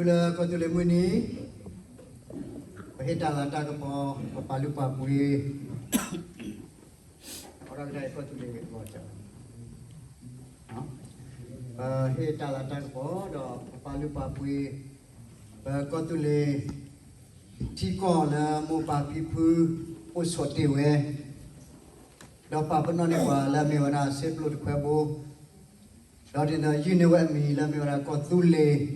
လၢကီၢ်သူလ့ၤမုၢ်နံၤ, ပဟ့ၣ်တၢ်လၤတၢ်ကပီၤ, ပပာ်လုၢ်ပာ်ပှ့ၤ, အီၣ်ဒၣ်ကဒါအံၤကီၢ်သူလ့ၤဂ့ၤကီၢ်, ပဟ့ၣ်တၢ်လၤတၢ်ကပီၤ ဒီးပပာ်လုၢ်ပာ်ပှ့ၤ ပကီၢ်သူလ့ၤ ထံကီၢ်လၢမိၢ်ပၢ်ဖံဖု အိၣ်ဆိးတ့ၢ်ဝဲ, ဒီးပာ်ပနီၣ်န့ၢ်ပှၤလၢအမ့ၢ်ဝဲဒၣ်စ့ပျိတခွဲဘိ, ဒီးဒ်သိးယုၢ်န့ၢ်ဝဲအမံၤလၢအမ့ၢ်ဝဲဒၣ်ကီၢ်သူလ့ၤ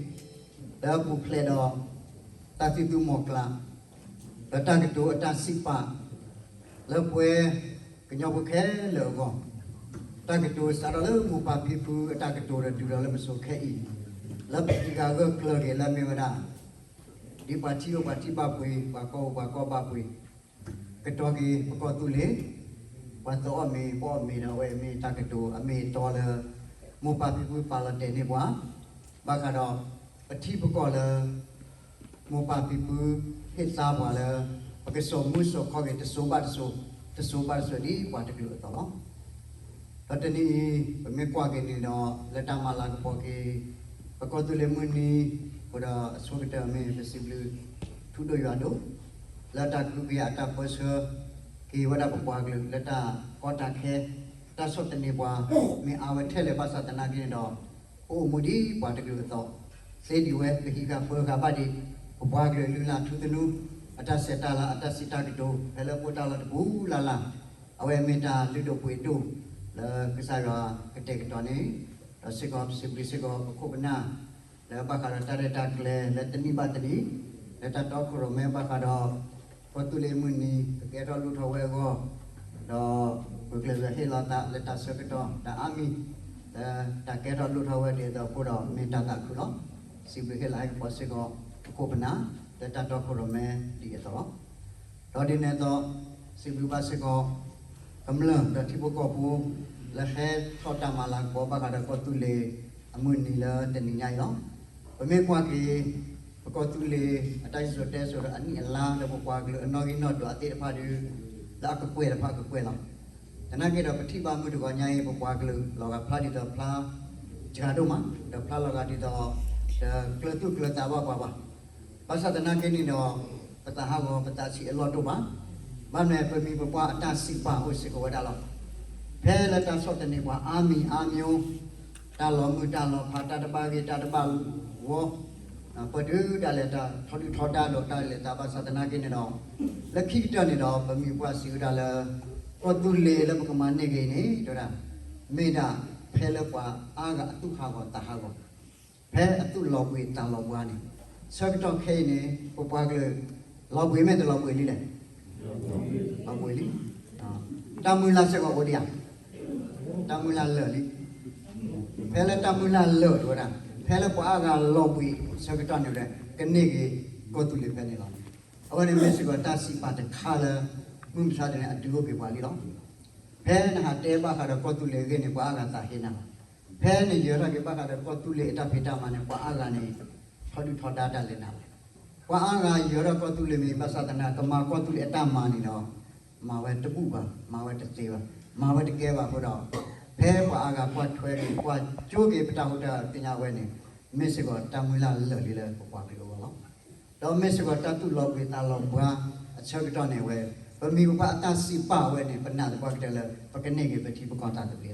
လၢအပူၤဖျဲးဒီး တၢ်သံၣ်သူမီၤကျၢ် ဒီးတၢ်ကတိၤအတၢ်စံးပာ် လၢပှဲၤကညီဖိခဲလၢာ်အဂီၢ်, တၢ်ကတိၤစးထီၣ်လၢမိၢ်ပၢ်ဖံဖုအတၢ်ကတိၤဒီးတုၤဒီးလၢပစိၤခဲအံၤ, လၢပသံဂၤဂၢၢ်ကျၢၤက့ၤလၢအမ့ၢ်ဝဲဒၣ် ဒ်ပှၤထံအိၣ်ပှၤထံဘၣ်ပှ့ၤ, ပှၤကီၢ်အိၣ်ပှၤကီၢ်ဘၣ်ပှ့ၤ, ကတီၤက့ၤပကီၢ်သူလ့ၤ, ပှၤသးအီၣ်မ့ၤ ပအီၣ်မ့ၤဒီး အဝဲမ့ၢ်တၢ်ကတိၤအမ့ၢ်အတီလၢ မိၢ်ပၢ်ဖံဖုပာ်လီၤတဲာ်န့ၢ်ပှၤ, ဘၣ်ဃးဒီး ပထံပကီၢ်လၢ မိၢ်ပၢ်ဖံဖုဟ့ၣ်သါပှၤလၢ ပကစိာ်မူစိာ်ခီက့ၤတစိၤဘၣ်တစိၤ, တစိၤဘၣ်တစိၤဒ်ပှၤတကလုာ်အသိးလီၤ. ဒီးတနံၤအံၤ ပမ့ၢ်ကွၢ်က့ၤန့ၣ်ဒီး လၢတၢ်မၤလၤကပီၤက့ၤ ပကီၢ်သူလ့ၤမုၢ်နံၤ, အဃိဒီးအဆိကတၢၢ်မ့ၢ်ပစံးဘျုး ထူဒိၣ်ယွၤဒိၣ် လၢတၢ်ကဟုကယာ်အတၢ်ပၢဆှၢက့ၤဝဲဒၣ်ပပှၤကလုာ် လၢတၢ်ကီတၢ်ခဲ, တၢ်ဆီၣ်သနံးပှၤ မ့ၢ်အါဝဲထဲလဲၣ်ဘၣ်ဆၣ်သနာ်က့န့ၣ်ဒီး ပအိၣ်မူဒ်ပှၤတကလုာ်အသိး, သ့ဒံးဝဲ ပဟံးဃာ်ပၢဃာ်ဘၣ်ဒံး ပပှၤကလုာ်လုၢ်လၢ်ထူသနူ အတၢ်ဆဲးတၢ်လၤ အတၢ်စံးတၢ်ကတိၤ ဖဲလၢပအိၣ်တၢ်လီၢ်တပူၤလၢ်လၢ်, အဝဲမ့ၢ်တၢ်လုၢ်ဒိၣ်ပှ့ၤဒိၣ် လၢကစၢ်ယွၤကတဲာ်ကတီၤန့ၣ်, ဒီးစ့ၢ်ကီးပစံးဘျုးစ့ၢ်ကီးပခိၣ်ပနၢ် လၢဘၣ်ဃးဒီးတၢ်ရဲၣ်တၢ်ကျဲၤလၢတနံၣ်ဘၣ်တနံၣ်, လၢတၢ်တီခိၣ်ရိၣ်မဲဘၣ်ဃးဒီး ကီၢ်သူလ့ၤမုၢ်နံၤ ကကဲထီၣ်လိၣ်ထီၣ်ဝဲအဂီၢ်, ဒီးပကျဲၤဝဲဟ့ၣ်လီၤသးလၢတၢ်ဆၢကတီၢ်တၢ်အါမံၤ, လၢတၢ်ကဲထီၣ်လိၣ်ထီၣ်ဝဲဒ်သိးအဃိဒီးမ့ၢ်တၢ်သးခုလီၤ. စံးဘျုးဟ့ၣ်လၤဟဲကပီၤစ့ၢ်ကီး ပခိၣ်ပနၢ် လၢတၢ်တီခိၣ်ရိၣ်မဲဒ်အသိးလီၤ. ဒီးဒ်န့ၣ်အသိး စံးဘျုးဘၣ်စ့ၢ်ကီး ကမျၢၢ်ဒီးထံဖိကီၢ်ဖိ လၢဟဲထီၣ်တၢ်မၤလၤကပီၤဘၣ်ဃးဒီးကီၢ်သူလ့ၤအမုၢ်နံၤလၢတနံၤညါအံၤလီၤ. ပမ့ၢ်ကွၢ်က့ၤ ပကီၢ်သူလ့ၤအတၢ်စံၣ်စိၤတဲစိၤဒီးအနံၣ်အလါ ဒီးပပှၤကလုာ်အနီၣ်ဂံၢ်နီၣ်ဒွးအသ့ၣ်တဖၣ်ဒီး လၢအကကွဲၢ်တဖၣ်ကကွဲၢ်လီၤ. သနာ်က့ဒီးပထံၣ်ဘၣ်မုၢ်တဂီၤညါအံၤ ပပှၤကလုာ်လီၤဂာ်ဖျါဒ်သိးဖျါ စှၤဒိၣ်မး, ဒီးဖျါလီၤဂာ်ဒ်သိး တကျၢၤသူၣ်ကျၢၤသးဘၣ်ပှၤဘၣ်. ဘၣ်ဆၣ်သနာ်က့န့ၣ်ဒီး ပသးဟးဂီၤပသးဆံးအလီၢ်တအိၣ်ဘၣ်. ဘၣ်မနုၤ ပမံၤပပှၢ်အတၢ်စံးပာ်အိၣ်စ့ၢ်ကီးဝဲဒၣ်လီၤ. ဖဲလၢတၢ်ဆီၣ်သနံးပှၤအါမံၤအါမံၤ, တၢ်လီၤမုၢ်တၢ်လီၤဖး တၢ်တဘၣ်ဂ့ၤတၢ်တဘၣ်ဝီ, ပတုၤဒၣ်လဲာ်တၢ်ထီဒုၣ်ထီဒါဒီးတၢ်လဲၤသးဘၣ်ဆၣ်သနာ်က့န့ၣ်ဒီး လၢခံကတၢၢ်န့ၣ်ဒီး ပမံၤပပှၢ်စံးဝဲဒၣ်လၢ ကီၢ်သူလ့ၤလၢပကမၤန့ၢ်က့ၤအံၤန့ၣ် တဲဝဲဒၣ် မ့ၢ်ဒၣ်ဖဲလၢပှၤအါဂၤအသူၣ်ဟးဂီၤသးဟးဂီၤ ဖဲအသူၣ်လီၤဘှံးသးလီၤဘှါန့ၣ်, ဆၢကတီၢ်ခဲအံၤန့ၣ် ပပှၤကလုာ် လီၤဘှံးမ့ၢ်တလီၤဘှံးလံလဲၣ်, လီၤဘှံးလံ. တၢ်မုၢ်လၢ်စ့ၢ်ကီးအိၣ်ဒံးဧါ, တၢ်မုၢ်လၢ်လၢာ်လံ. ဖဲလၢတၢ်မုၢ်လၢ်လၢာ်တဲဝဲဒၣ် ဖဲလၢပှၤအါဂၤလီၤဘှံးဆၢကတီၢ်န့ၣ်ဒီး ကန့ၢ်က့ၤကီၢ်သူလ့ၤဖဲန့ၣ်လီၤ. အဝဲန့ၣ်မ့ၢ်စ့ၢ်ကီးတၢ်စံးပာ်တခါလၢ မုၢ်မဆါတနံၤအတုၤအိၣ်က့ၤပှၤလံလီၤ. ဖဲနဟးတဲဘၣ်ဃးဒီးကီၢ်သူလ့ၤအဂ့ၢ်န့ၣ် ပှၤအါဂၤသးဟ့နၤလီၤ. ဖဲနယၢၤထီၣ်က့ၤဘၣ်ဃးဒီးကီၢ်သူလ့ၤအတၢ်ဖံးတၢ်မၤန့ၣ် ပှၤအါဂၤန့ၣ် ထီဒုၣ်ထီဒါတၢ်လဲၤနၤလီၤ. ပှၤအါဂၤယၢၤထီၣ်ကီၢ်သူလ့ၤမ့ၢ်ဘၣ်ဆၣ်သနာ်က့ ကမၤကီၢ်သူလ့ၤအတၢ်မၤန့ၣ်ဒီး မၤဝဲတဘူၣ်ဘၣ်, မၤဝဲတသ့ဘၣ်, မၤဝဲတကဲဘၣ်အဃိဒီး ဖဲပှၤအါဂၤကွၢ်ထွဲက့ၤ ကွၢ်ကၠိက့ၤပတၢ်ဟူးတၢ်သ့ၣ်ညါဝဲန့ၣ် မ့ၢ်စ့ၢ်ကီးတၢ်မုၢ်လၢ်လၢာ်လံလၢပပှၤကလုာ်အဂီၢ်လီၤ. ဒီးမ့ၢ်စ့ၢ်ကီးတၢ်သူၣ်လီၤဘှံးသးလီၤဘှါအဆၢကတီၢ်န့ၣ်ဝဲ ပမံၤပပှၢ်အတၢ်စံးပာ်ဝဲန့ၣ် ပနာ်သပှၢ်ကတၢၢ်လၢ ပကန့ၢ်က့ၤပထံပကီၢ်တၢ်သဘျ့လီၤ.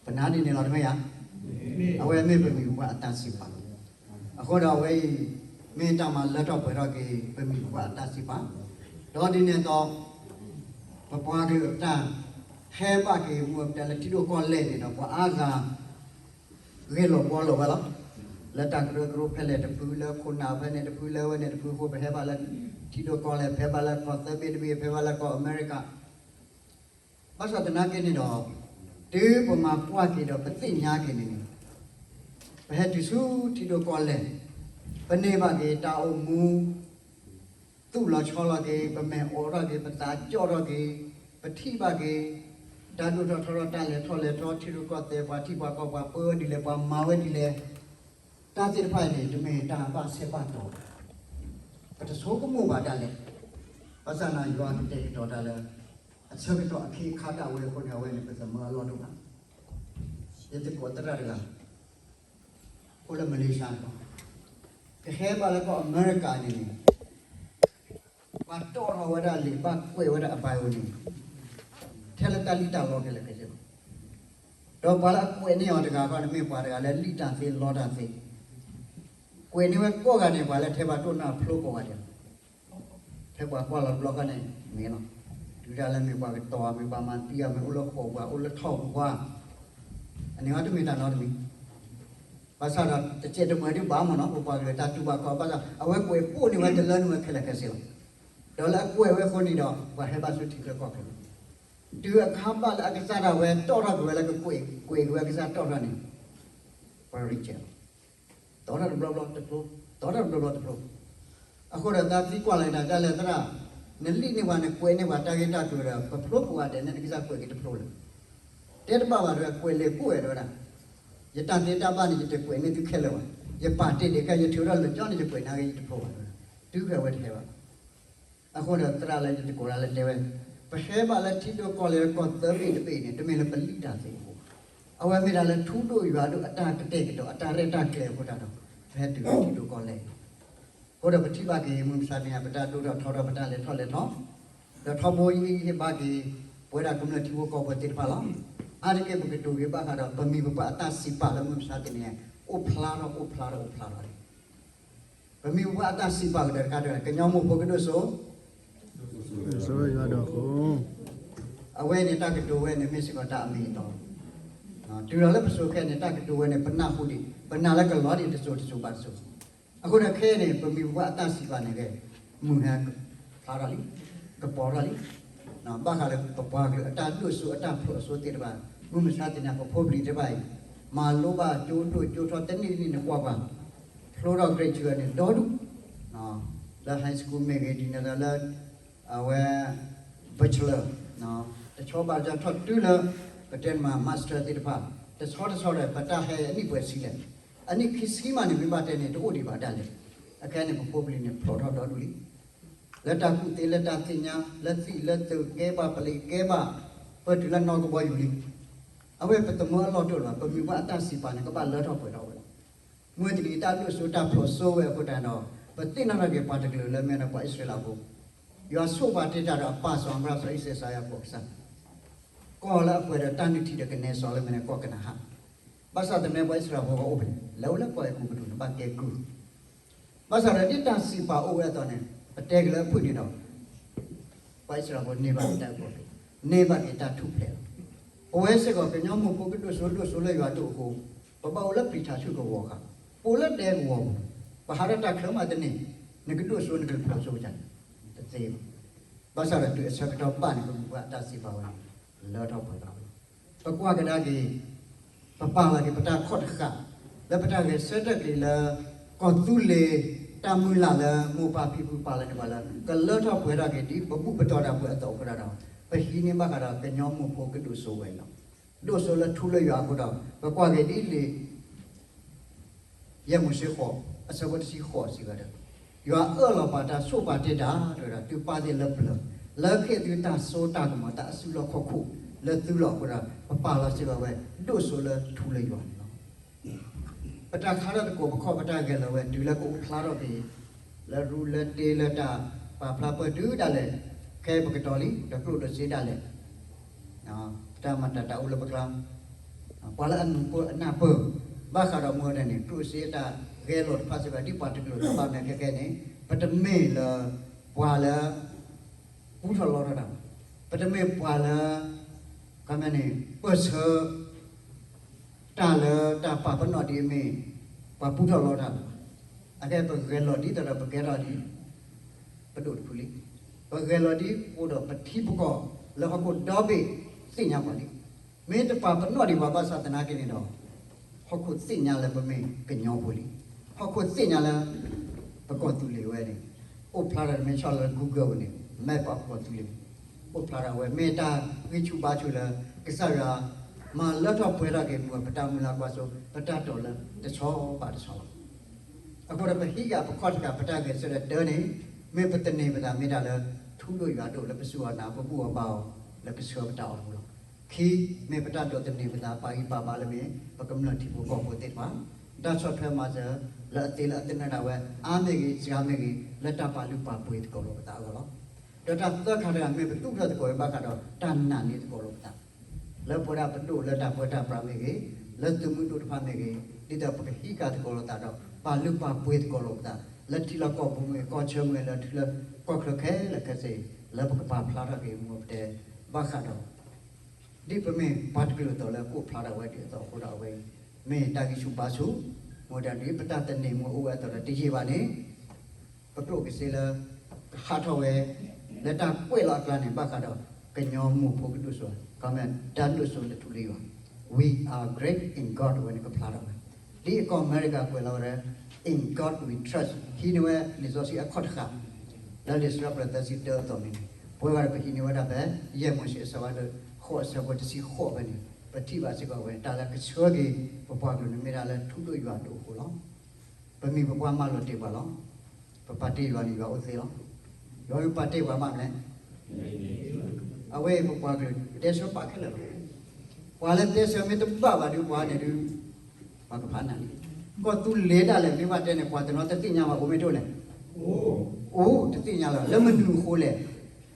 ပနာ်ဒ်န့ၣ်လီၤတမ့ၢ်ဧါ. အဝဲမ့ၢ်ပမံၤပပှၢ်အတၢ်စံးပာ်လီၤ. အဃိဒီးအဝဲအံၤ မ့ၢ်တၢ်မၤလၢထီၣ်ပှဲၤထီၣ်က့ၤ ပမံၤပပှၢ်အတၢ်စံးပာ်, ဒီးဒ်န့ၣ်အသိး ပပှၤကလုာ်အတၢ် ဟဲဘၣ်က့ၤမူအပတဲလၢထံဒိၣ်ကီၢ်လဲၢ်န့ၣ်ဒီး ပှၤအါဂၤ ဂ့ၢ်လိာ်ဘှီလိာ်ဝဲလီၤ. လၢတၢ်ကရၢကရိဖဲလဲၣ်တဖု လၢခိၣ်နၢ်ဖဲန့ၣ်တဖု လၢဝဲန့ၣ်တဖုအဃိ ပဟဲဘၣ်လၢထံဒိၣ်ကီၢ်လဲၢ် ပဟဲဘၣ်လၢကီၢ်သၢဘ့ၣ်တဘ့ၣ် ပဟဲဘၣ်လၢကီၢ်အမဲရကၤ ဘၣ်ဆၣ်သနာ်က့န့ၣ်ဒီး တုၤပမၤကွၢ်က့ၤဒီးပသ့ၣ်ညါက့ၤန့ၣ်န့ၣ် ပဟဲတုၤဆူထံဒိၣ်ကီၢ်လဲၢ် ပန့ၢ်ဘၣ်က့ၤတၢ်အိၣ်မူ သူၣ်လီၤဆီလီၤက့ၤ ပမဲာ်အိးထီၣ်က့ၤ ပသးကၠီၣ်ထီၣ်က့ၤ ပထံၣ်ဘၣ်က့ၤ တၢ်ဒိၣ်ထီၣ်ထီထီၣ် တၢ်လဲၤထီၣ်လဲၤထီ ထံရူၢ်ကီၢ်သဲး ပှၤထံၣ်ပှၤကီၢ် ပှၤပၢဝဲဒ်လဲၣ် ပှၤမၤဝဲဒ်လဲၣ် တၢ်သ့ၣ်တဖၣ်အံၤန့ၣ် တမ့ၢ်တၢ်ဘၣ်ဆဲးဘၣ်တီၤဘၣ်. ပတဆိကမိၣ်ဘၣ်ဒၣ်လဲာ်. ဘၣ်ဆၣ်သနာ်က့ ယွၤကတဲာ်ကတီၤတၢ်လၢ အဆၢကတီၢ်အခ့အခါဒၣ်ဝဲအဃိန့ၣ် အဝဲန့ၣ် ပသမၢအလီၢ်တအိၣ်ဘၣ်. ယသကိးသရၣ်တဂၤ အိၣ်လၢမလ့ၡါန့ၣ်လီၤ. ပဟဲဘၣ်လၢကီၢ်အမဲရကၤန့ၣ်န့ၣ် ပှၤတီၣ်ထီၣ်ဝဲဒၣ်လံာ် ဘၣ်ကွဲးဝဲဒၣ်အဘါယိၤန့ၣ် ထဲလၢတၢ်လံၣ်တၢ်လီခဲလၢာ်ခဲဆ့လီၤ. ဒီးပှၤလၢအကွဲးန့ၢ်အီၤတဂၤဃီန့ၣ် မ့ၢ်ပှၤတဂၤလၢလံၣ်တၢ်သ့လီတၢ်သ့, ကွဲးန့ၢ်ဝဲကိးဂၤန့ၣ် ပှၤလၢထဲဘၣ်တိၢ်နီၢ်ဖျိကိးဂၤဒဲးလီၤ. ထဲပှၤကွၢ်လီၤတဘျီဃီန့ၣ် မ့ၢ်လီၤ. တုၤဒၣ်လၢမ့ၢ်ပှၤကတီၤ မ့ၢ်ပှၤမၤသံအီၤ မ့ၢ်အိၣ်လၢဃိာ်ပှၤ အိၣ်လၢထီၣ်ပူၤပှၤ အန့ၣ်တမ့ၢ်တၢ်နီတမံၤ. ဘၣ်ဆၣ်ဒီးတစဲးတမှဲၤဒုးဘၣ်မ့ၢ်နီၤ ပပှၤကလုာ်တၢ်တူၢ်ဘၣ်ခီၣ်ဘၣ်ဆၣ် အဝဲကွဲးပိာ်န့ၢ်ဝဲတလၢန့ၢ်ဝဲခဲလၢာ်ခဲဆ့လီၤ. ဒီးလၢအကွဲးဝဲအဃိန့ၣ်ဒီး ပှၤဟဲဘၣ်ဆူထံချၢကီၢ်ချၢလီၤ. တုၤအခါဘၣ်လၢအကစၢ်ဒၣ်ဝဲတီၣ်ထီၣ်ကွံာ်ဝဲလၢကကွဲး ကွဲးကွံာ်ဝဲအကစၢ်တီၣ်ထီၣ်န့ၣ် ပှၤ reject လီၤ. တီၣ်ထီၣ်တဘျီဘျီတဖျိ, တီၣ်ထီၣ်တဘျီဘျီတဖျိ. အဃိဒီးသးသံကွၢ်လီၤနၤဒ်လဲၣ်သရၣ်, နလံၣ်န့ၢ်ပှၤ နကွဲးန့ၢ်ပှၤတၢ်ဂ့ၢ်တၢ်ကျိၤဒီး ပဖျိပှၤဒဲးန့ၣ် နကစၢ်ကွဲးက့ၤတဖျိလၢၤ. တဲတဘၣ်ဘၣ်ဒီးကွဲးလဲၤကိးဝဲဒၣ်ဝဲဒၣ်, ယတၢ်သ့တၢ်ဘၣ်န့ၣ် ယတကွဲးန့ၢ်သုခဲလၢာ်ဘၣ်. ယပာ်တ့ၢ်ဒံးခဲ ယထုးထီၣ်လၢာ်ကၠီန့ၣ် ယကွဲးန့ၢ်က့ၤယတဖျိဘၣ်ဝဲဒၣ်. တုၤဃီၤဝဲတဟဲဘၣ်. အဃိဒီးသရၣ်လၢယတကိးဒၣ်လၢတဲဝဲ, ပဟဲဘၣ်လၢထံဒိၣ်ကီၢ်လဲၢ်ကီၢ်သၢဘ့ၣ်တဘ့ၣ်န့ၣ် တမ့ၢ်လၢပလံၣ်တၢ်သ့အဃိ, အဝဲမ့ၢ်ဒၣ်လၢထူဒိၣ်ယွၤဒိၣ်အတၢ်ကတဲာ်ကတီၤအတၢ်ရဲၣ်တၢ်ကျဲၤအဃိတၢ်ဒီး ပဟဲတုၤလၢထံဒိၣ်ကီၢ်လဲၢ် အဃိဒီးပထံၣ်ဘၣ်က့ၤ မုၢ်မဆါတနံၤ ပတၢ်ဒိၣ်ထီၣ်ထီထီၣ် ပတၢ်လဲၤထီၣ်လဲၤထီ, ဒီးထီဘိအံၤဟ့ၣ်ဘါက့ၤ ပဝဲဒၣ်ကမျၢၢ်ထံဖိကီၢ်ဖိသ့ၣ်တဖၣ်လီၤ. အါတက့ၢ်ပကတိၤက့ၤဘၣ်ဃးဒီး ပမိၢ်ပပၢ်အတၢ်စံးပာ်လၢမုၢ်မဆါတနံၤ အိၣ်ဖျါထီၣ်အိၣ်ဖျါထီၣ်အိၣ်ဖျါထီၣ်လံ. ပမိၢ်ပပၢ်အတၢ်စံးပာ်ကဒီးတခါဒီး ကညီမိၢ်ဖိကဒိၣ်စိ ယွၤဒီးဃိ အဝဲန့ၣ်တၢ်ကတိၤဝဲန့ၣ် မ့ၢ်စ့ၢ်ကီးတၢ်အမ့ၢ်အတီ, တုၤလီၤလၢပစိၤခဲအံၤန့ၣ် တၢ်ကတိၤဝဲန့ၣ် ပနၢ်ဟူဒံး ပနာ်လၢကလီၤဒံးတစိၤတစိၤဘၣ်တစိၤ, အဃိဒီးခဲအံၤန့ၣ် ပမိၢ်ပပၢ်အတၢ်စံးပာ်န့ၣ်ဂ့ၤ မုၢ်ဟဲဖျါထီၣ်လံ, ကပီၤထီၣ်လံ, ဘၣ်ဃးလၢပပှၤကလုာ်အတၢ်ဒိၣ်စိအတၢ်ဖျိးအစိသ့ၣ်တဖၣ်, မုၢ်မဆါတနံၤ ပဖိပလံၤတဖၣ်အံၤ မၤလိဘၣ်ကၠိဒိၣ်ကၠိထီ တနံၣ်တနံၣ်နကွၢ်ကွၢ်, ဖျိထီၣ် graduate န့ၣ် ဒီဒူၣ်, လၢ high school မ့ၢ်ဂ့ၤ ဒ်န့ၣ်ဒီးလၢ အဝဲ bachelor တဆီဘၣ်တဆီထီၣ်တုၤလၢ ပတဲမး master သ့ၣ်တဖၣ်, တဆီတဆီဒီး ပတၢ်ဟဲအနံၣ်ပှဲၤဆံလဲၣ်, အနံၣ်ခံဆံမးန့ၣ် မ့ၢ်ဘၣ်တဲန့ၣ် တအိၣ်ဒံးဘၣ်ဒၣ်လဲာ်, အခဲအံၤန့ၣ် ပဖိပလံၤန့ၣ် ဖျိးထီၣ်ဒီဒူၣ်လံ, လၢတၢ်ကူၣ်သ့ လၢတၢ်သ့ၣ်ညါ လၢသံၣ်လၢသုးကဲဘၣ် ပလံးကဲဘၣ်, ပတုၤလၢနီၢ်ကဘီယူၤလံ, အဝဲပသမၢအလီၢ်တအိၣ်လၢၤဘၣ်, ပမိၢ်ပပၢ်အတၢ်စံးပာ်န့ၣ် ကဘၣ်လၢထီၣ်ပှဲၤထီၣ်ဝဲလီၤ. မုၢ်တနံၤတၢ်ဒိၣ်စိတၢ်ဖျိးစိဝဲအဃိတၢ်ဒီး ပသ့ၣ်နီၣ်ထီၣ်က့ၤပှၤတကလုာ်လၢမ့ၢ်ဒီးပှၤအံၣ်စရ့လးဖိ, ယွၤဆိၣ်ပာ်တ့ၢ်တၢ်ဒီးအပၢ်စီၤအၤဘြၤဟၣ် စီၤအံၣ်စၢး စီၤယၤကိာ်ကစၢ်, ကီၢ်လၢအပှဲၤဒီးတၢ်နုၢ်ထံဒီးကနဲစီလၢမ့ၢ်န့ၣ်ကီၢ်ကနၤဧၣ်, ဘၣ်ဆၣ်သနာ်က့ပှၤအံၣ်စရ့လးဖိကအိၣ်ဖဲန့ၣ် လဲၤအိၣ်လၢကီၢ်အဲၤကူပတူးန့ၣ် ဘၣ်ကဲကုၢ် ဘၣ်ဆၣ်ဒီးဒ်တၢ်စံးပာ်အိၣ်ဝဲအသိးန့ၣ် ပတဲက့ၤလၢအဖုၣ်န့ၣ်ဒီး ပှၤအံၣ်စရ့လးဖိန့ၢ်ဘၣ်က့ၤတၢ်အုၣ်ကီၤ, န့ၢ်ဘၣ်က့ၤတၢ်ထူၣ်ဖျဲးလီၤ. ပဝဲစ့ၢ်ကီးကညီမိၢ်ဖိကဒိၣ်စိဒိၣ်စိလၢယွၤဒိၣ်အဃိ, ပဘၣ်အိၣ်လၢပျံၤထးဆူၣ်ကဝီၤဃာ်, ပအိၣ်လၢဒဲကဝီၤပူၤ, ပဟးထီၣ်တၢ်ချၢမးတန့ၢ်, နကဒိၣ်စိနကဖျိးစိကစၢ်န့ၣ် တသ့ဘၣ်. ဘၣ်ဆၣ်ဒီးတုၤအဆၢကတီၢ်ဘၣ်န့ၣ် ပမိၢ်ပပၢ်အတၢ်စံးပာ်ဝဲန့ၣ် လၢထီၣ်ပှဲၤထီၣ်ဝဲလီၤ. ပကွၢ်ကဒါက့ၤ ပပာ်လီၤက့ၤပတၢ်ခီၣ်တဃာ် လၢပတၢ်ဂဲၤဆၢထၢၣ်က့ၤလၢ ကီၢ်သူလ့ၤ တၢ်မုၢ်လၢ်လၢမိၢ်ပၢ်ဖံဖုပာ်လီၤန့ၣ်ပှၤလၢ ကလၢထီၣ်ပှဲၤထီၣ်က့ၤဒ်ပဘူၣ်ပတီၢ်ဒၣ်ပှဲၤအသိးအဃိတၢ်ဒီး ပဟံးန့ၢ်ဘၣ်ဃးဒီးကညီမိၢ်ဖိကဒိၣ်စိဝဲအံၤလီၤ. ဒိၣ်စိလၢထူလၢယွၤအဃိဒီး ပကွၢ်က့ၤဒ်လံာ် ယဲၢ်မိၤၡ့ဃိး အဆၢဖိတဆံဃိးစံးဝဲဒၣ်, ယွၤအၢၣ်လီၤပာ်တၢ်ဆိၣ်ပာ်တ့ၢ်တၢ် တဲဝဲဒၣ် သုပၢ်သ့ၣ်လၢပျၢၤ လၢခ့သုတၢ်စိတၢ်ကမီၤတၢ်အစုလီၢ်ခီၣ်ခိၣ်လၢသုလီၢ်အဃိဒီး ပပာ်လီၤစ့ၢ်ကီးဝဲ ဒိၣ်စိလၢထူလၢယွၤန့ၣ်လီၤ. ပတၢ်ခါထီၣ်သကိးပခီၣ်ပတၢ်ဂဲၤလီၤဝဲတုၤလၢကအိၣ်ဖျါထီၣ်က့ၤ လၢရူလၢတ့လၢတၢ်ပာ်ဖျါပၢၢ်တုၤဒၣ်လဲာ် ခဲအံၤပကတီၤလံ ဒီးကျိၣ်ဒိးစ့ဒၣ်လဲာ် ပတၢ်မၤတၢ်တၢ်အိၣ်လၢပကျါ ပှၤလၢအနၢ်ပၢၢ်အနၢ်ပၢၢ် ဘၣ်ဃးဒီးမူဝဲဒၣ်န့ၣ် ကျိၣ်စ့အတၢ်ဂဲၤလိာ်တဖၣ်စ့ၢ်ကီး ဒ်ပှၤတကလုာ်လၢဘၣ်မဲာ်ခဲကဲန့ၣ် ပတမ့ၢ်လၢ ပှၤလၢ ပူထီၣ်လီထီၣ်တၢ်ဘၣ်, ပတမ့ၢ်ပှၤလၢ ခီမ့ၢ်န့ၣ် ပၢၢ်ဆၢ တၢ်လၢတၢ်ပာ်ပနီၣ်ဒ်အမ့ၢ် ပှၤပူထီၣ်လီထီၣ်တၢ်ဘၣ်, အကဲပဂဲၤလီၤဒ်သိးဒီးပကဲထီၣ်ဒ် ပဒိၣ်တဖုလံ, ပဂဲၤလီၤဒ်အိၣ်ဒီးပထံပကီၢ်လၢဟီၣ်ခိၣ်ဒီဘ့ၣ်သ့ၣ်ညါပှၤလံ, မ့ၢ်တပာ်ပနီၣ်ဒံးပှၤဘၣ်ဆၣ်သနာ်က့န့ၣ်ဒီး ဟီၣ်ခိၣ်သ့ၣ်ညါလၢပမ့ၢ်ကညီဖိလံ, ဟီၣ်ခိၣ်သ့ၣ်ညါလၢ ပကီၢ်သူလ့ၤဝဲန့ၣ် အိၣ်ဖျါထီၣ်တမ့ၢ်ဆီၣ်လၢ Google န့ၣ် မ့ၢ်ပှၤကီၢ်သူလ့ၤ အိၣ်ဖျါထီၣ်ဝဲ မ့ၢ်တၢ်ဂံၢ်ဆူၣ်ဘါဆူၣ်လၢ ကစၢ်ယွၤ မၤလၢထီၣ်ပှဲၤထီၣ်က့ၤမူပတၢ်မုၢ်လၢ်ကွၢ်စိ ပတၢ်တိာ်လၢတဆီဘၣ်တဆီလီၤ. အဃိဒီးပဟံးဃာ်ပခီၣ်တဃာ်ပတၢ်ဂဲၤဆၢထၢၣ်တၢ်န့ၣ် မ့ၢ်ပသန့ၤပသးမ့ၢ်တၢ်လၢ ထူဒိၣ်ယွၤဒိၣ်လၢပစူၢ်အီၤနာ် ပဘူၣ်အီၤဘါအီၤ လၢပဆှၢပတၢ်အိၣ်မူလီၤ. ခံ, မ့ၢ်ပတၢ်ဒိးသန့ၤပသးပာ်ဂံၢ်ပာ်ဘါလၢမ့ၢ် ပကမျၢၢ်ထံဖိကီၢ်ဖိသ့ၣ်တဖၣ်, တၢ်ဆီၣ်ထွဲမၤစၢၤ လၢအသ့လၢအသနၢၣ်ဒၣ်ဝဲ အါမ့ၢ်ဂ့ၤ စှၤမ့ၢ်ဂ့ၤ လၢတၢ်ပာ်လုၢ်ပာ်ပှ့ၤသကိးလိာ်ပသးအဂီၢ်လီၤ. ဒီးတၢ်သၢခါတဂၤ မ့ၢ်ပသူၣ်ထီၣ်သကိးဝဲဘၣ်ဃးဒီး တၢ်နာ်န့ၢ်သကိးလိာ်ပသး လၢပဝဲဒၣ်ပဒိၣ်လၢတၢ်ပၢတၢ်ပြးမ့ၢ်ဂ့ၤ, လၢသုးမုၢ်ဒိၣ်တဖၣ်မ့ၢ်ဂ့ၤ, ဒ်သိးပကဟံးဃာ်သကိးလိာ်ပသးဒီး ပာ်လုၢ်ပာ်ပှ့ၤသကိးလိာ်ပသး လၢထံလီၢ်ကီၢ်ပူၤမ့ၢ်ဂ့ၤ ကီၢ်ဆၢမ့ၢ်ဂ့ၤလၢထံလၢကီၢ်ချၢခဲလၢာ်ခဲဆ့ လၢပကပာ်ဖျါထီၣ်က့ၤမူပတဲ ဘၣ်ဃးဒီး ဒ်ပမ့ၢ်ပှၤတကလုာ်အသိးလၢကအိၣ်ဖျါထီၣ်ဝဲဒ်အသိးအဃိဒီးအဝဲအံၤ မ့ၢ်တၢ်ဂံၢ်ဆူၣ်ဘါဆူၣ်, မ့ၢ်ဝဲဒၣ်ဒ်ပတၢ်သန့ၤမူအိၣ်ဝဲအသိးဒီးတယံာ်ဘၣ်န့ၣ် ပကျိၣ်ကစ့လၢ ကဟးထီၣ်ဝဲ လၢတၢ်ကွဲးလီၤအကျါန့ၣ် ဘၣ်ဃးဒီး ကညီမိၢ်ဖိကဒိၣ်စိ ကမ့ၢ်တၢ်ဒိၣ်စိလၢထူလၢယွၤ We are great in God အဝဲန့ၣ်ကဖျါထီၣ်ဝဲ, ဒ်အကီၢ်အမဲရကၤကွဲးလီၤဝဲဒၣ် In God we trust ဟံးန့ၢ်ဝဲလံာ်စီဆှံအခီၣ်တဃာ် လၢလံာ်စံးထီၣ်ပတြၢၤသၢဆံတၢအသိးန့ၣ် ပဝဲဂၤဒီးပဟံးန့ၢ်ဝဲဒၣ်ဖဲ ယဲၢ်မိၤၡ့အဆၢဖးဒိၣ် ဃိးအဆၢဖိတဆံဃိးဖဲန့ၣ် ပထံၣ်ဘၣ်စ့ၢ်ကီးဝဲ တၢ်လၢကဆှၢက့ၤ ပပှၤကလုာ်န့ၣ်မ့ၢ်ဒၣ်လၢထူဒိၣ်ယွၤဒိၣ်အဃိလီၤ. ပမံၤပပှၢ်မၢလီၤတ့ၢ်ပှၤလီၤ. ပပာ်တ့ၢ်ယွၤန့ၣ် ယွၤအိၣ်သ့လီၤ. ယွၤမ့ၢ်ပာ်တ့ၢ်ပှၤဘၣ်မလဲၣ်. အဝဲအံၤပပှၤကလုာ် တဲဆၢပာ်ခဲလၢာ်လီၤ. ပှၤလၢတဲဆၢမ့ၢ်တဘၣ်ဘၣ်ဒီးပှၤန့ၣ်ဒုး ပှၤကဖးနၤလံ. ကီၢ်သူလ့ၤဒၣ်လဲာ်မ့ၢ်ဘၣ်တဲန့ၣ် ပှၤတနီၤတသ့ၣ်ညါဘၣ် အိၣ်မ့ၢ်တအိၣ်လဲၣ်. အိၣ်တသ့ၣ်ညါလီၤ. လၢမနုၤအဃိလဲၣ်.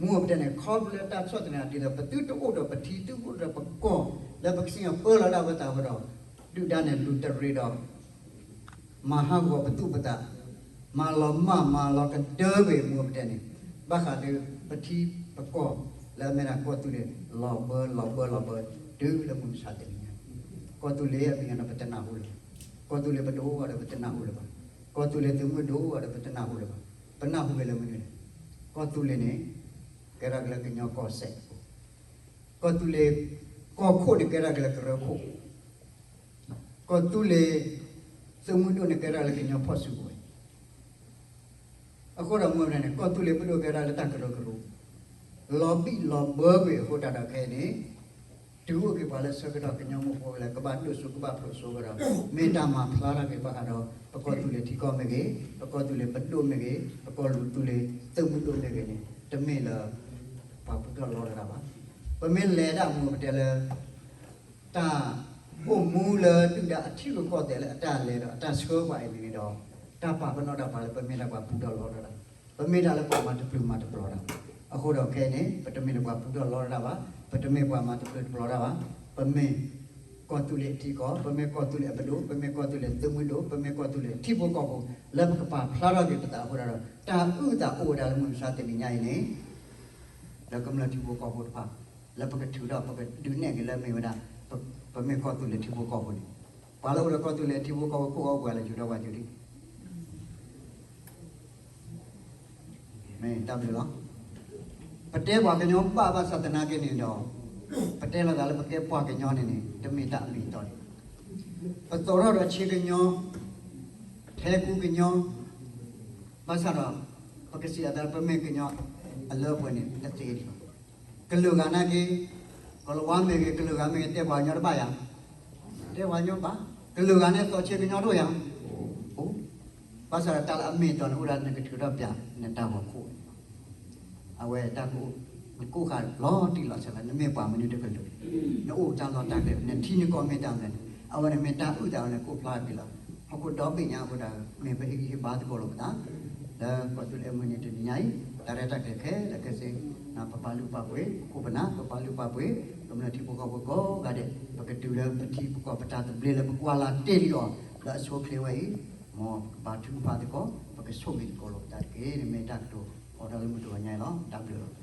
မူပတဲန့ၣ် ခီဖျိလၢတၢ်ဆီၣ်သနံးဒ်သိး ပသုတအိၣ်ဒီးပထံ သုတအိၣ်ဒီးပကီၢ် လၢပကစံၣ်ညီၣ်ပၢလီၤဒၣ်ဝဲသးအဃိဒီး ဒုၣ်ဒါန့ၣ်လူၤတရံးဒီး မၤဟးဂီၤပသူၣ်ပသး, မၤလီၤမၢ်မၤလီၤကဒၢကွံာ်မူပတဲန့ၣ်, ဘၣ်ဃးဒီးပထံပကီၢ်လၢအမ့ၢ်ဒၣ်ကီၢ်သူလ့ၤ လီၤဘၢလီၤဘၢလီၤဘၢ တုၤလၢမုၢ်မဆါတနံၤညါ, ကီၢ်သူလ့ၤအမဲာ်ညါဒီးပတနၢ်ဟူလၢၤဘၣ်, ကီၢ်သူလ့ၤပဒိၣ်အဂီၢ်ဒီးပတနၢ်ဟူလၢၤဘၣ်, ကီၢ်သူလ့ၤသုးမုၢ်ဒိၣ်အဂီၢ်ဒီးပတနၢ်ဟူလၢၤဘၣ်, ပနၢ်ဟူက့ၤလၢမနုၤလဲၣ်, ကီၢ်သူလ့ၤန့ၣ် ကဲထီၣ်က့ၤလၢကညီကီၢ်စဲၣ်အပူၤ, ကီၢ်သူလ့ၤကီၢ်ခိၣ်န့ၣ်ကဲထီၣ်က့ၤလၢကရၢခိၣ် ကီၢ်သူလ့ၤ သုးမုၢ်ဒိၣ်န့ၣ် ကဲထီၣ်လၢကညီဖီၣ်စုကဝဲၤ, အဃိဒီးမ့ၢ်ဝဲန့ၣ် ကီၢ်သူလ့ၤပဒိၣ်ကဲထီၣ်လၢတၢ်ကရၢကရိ, လီၤဘံၣ်လီၤဘၢကွံာ်အဃိတၢ်ဒီးခဲအံၤန့ၣ်, တုၤအိၣ်က့ၤပှၤလၢဆၢကတီၢ်ကညီမိၢ်ဖိလၢကဘၣ်ဒိၣ်စိကဘၣ်ဖျိးစိကဒီး, မ့ၢ်တၢ်မၤဖျါထီၣ်က့ၤဘၣ်ဃးဒီး ပကီၢ်သူလ့ၤထံကီၢ်မ့ၢ်ဂ့ၤ, ပကီၢ်သူလ့ၤပဒိၣ်မ့ၢ်ဂ့ၤ, ပကီၢ်သူလ့ၤသုးမုၢ်ဒိၣ်မ့ၢ်ဂ့ၤန့ၣ် တမ့ၢ်လၢ ပှၤပူထီၣ်လီတၢ်ဘၣ်. ပမ့ၢ်လဲၤဒၣ်မူပတဲလၢ တၢ်အိၣ်မူလၢဒုၣ်ဒါအထံရူၢ်ကီၢ်သဲးလၢအတၢ်လဲၤဒီးအတၢ်ဆှၢပှၤအံၤန့ၣ်ဒီး, တၢ်ပာ်ပနီၣ်တၢ်ပှၤလၢပမ့ၢ်ဒၣ်ပှၤပူထီၣ်လီတၢ်, ပမ့ၢ်ဒၣ်လၢပှၤမၤတပျုၤမၤတပျီၤတၢ်, အဃိဒီးခဲအံၤန့ၣ် ပတမ့ၢ်လၢပှၤပူထီၣ်လီတၢ်ဘၣ်, ပတမ့ၢ်ပှၤမၤတပျုၤတပျီၤတၢ်ဘၣ်, ပမ့ၢ်ကီၢ်သူလ့ၤအထံကီၢ်, ပမ့ၢ်ကီၢ်သူလ့ၤအပဒိၣ်, ပမ့ၢ်ကီၢ်သူလ့ၤသုးမုၢ်ဒိၣ်, ပမ့ၢ်ကီၢ်သူလ့ၤထံဖိကီၢ်ဖိ, လၢပကပာ်ဖျါထီၣ်က့ၤပသးအဃိဒီး, တၢ်အုၣ်သးအိၣ်ဝဲဒၣ်လၢမုၢ်မဆါတနံၤညါအံၤန့ၣ် လၢကမျၢၢ်ထံဖိကီၢ်ဖိတဖၣ်, လၢပကထုးထီၣ်ပကဒုးနဲၣ်က့ၤလၢမ့ၢ်ဝဲဒၣ်, ပမ့ၢ်ကီၢ်သူလ့ၤထံဖိကီၢ်ဖိန့ၣ်, ပှၤလၢအိၣ်ဒီးကီၢ်သူလ့ၤထံဖိကီၢ်ဖိ ကိးအီၣ်ပှၤလၢယူၤထီၣ်ပှၤယူၤဒံး, မ့ၢ်တၢ်ဘျုးလီၤ. ပတဲပှၤကညီဘၣ်ဘၣ်ဆၣ်သနာ်က့န့ၣ်ဒီး, ပတဲလိာ်သးလၢပကဲပှၤကညီန့ၣ်န့ၣ် တမ့ၢ်တၢ်အမ့ၢ်အတီန့ၣ်, ပသိးထီၣ်ဒီးဆ့ကညီ, ထဲကူကညီ, ဘၣ်ဆၣ်ဒီး, ပကစံးအသးလၢပမ့ၢ်ကညီ, အလၢပှဲၤန့ၣ် တသ့ဒံးဘၣ်. ကလုာ်ဂၤနာ်က့, ကလၤဝါမ့ၢ်ဂ့ၤ ကလုာ်ဂၤမ့ၢ်ဂ့ၤ တဲပှၤကညီတဘၣ်ယၤ, တဲပှၤကညီဘၣ်, ကလုာ်ဂၤန့ၣ်သိးဆ့ကညီတအိၣ်ယၤ, အိၣ်, ဘၣ်ဆၣ်ဒီးတၢ်လၢအမ့ၢ်အတီန့ၣ် အိၣ်ဒၣ်နကထုးထီၣ်ပျးနတၢ်ဂီၤခိၣ် အဝဲတၢ်ကအိၣ်, နကိးဃာ်လီၤတံၢ်လီၤဆဲးလီၤ နမ့ၢ်ပှၤမနုၤတကလုာ်, နအိၣ်တၢ်လီၢ်တၢ်ကျဲ နထံနကီၢ်မ့ၢ်တၢ်မနုၤန့ၣ် အဝဲန့ၣ်မ့ၢ်တၢ်အုၣ်သးဝဲန့ၣ် ကိးဖျါက့ၤလီၤ. ဟီၣ်ခိၣ်ဒီဘ့ၣ်ညါအဃိဒီး မ့ၢ်ပဟ့ၣ်ဂံၢ်ဟ့ၣ်ဘါသကိးလိာ်ပသး, လၢကီၢ်သူလ့ၤအမုၢ်နံၤတနံၤညါအံၤ, တၢ်ရဲၣ်တၢ်ကျဲၤခဲလၢာ်ခဲဆ့, ပပာ်လုၢ်ပာ်ပှ့ၤ ပခိၣ်ပနၢ် ပပာ်လုၢ်ပာ်ပှ့ၤ, ကမျၢၢ်ထံဖိကီၢ်ဖိကိးဂၤဒဲး, ပကတုၤလၢပထံပကီၢ်ပတၢ်သဘျ့လၢပကွၢ်လၢ်တ့ၢ်လံအီၤ, လၢအဆိအချ့ဝဲအံၤ, မ်ပကဘါထုကဖၣ်သကိး, ပကဆိၣ်ဂ့ၤသကိးလိာ်ပသးတက့ၢ်. န့ၣ်မ့ၢ်တၢ်ကတိၤအိးထီၣ်လၢမုၢ်တဂီၤညါအံၤလီၤ. တၢ်ဘျုးလီၤ.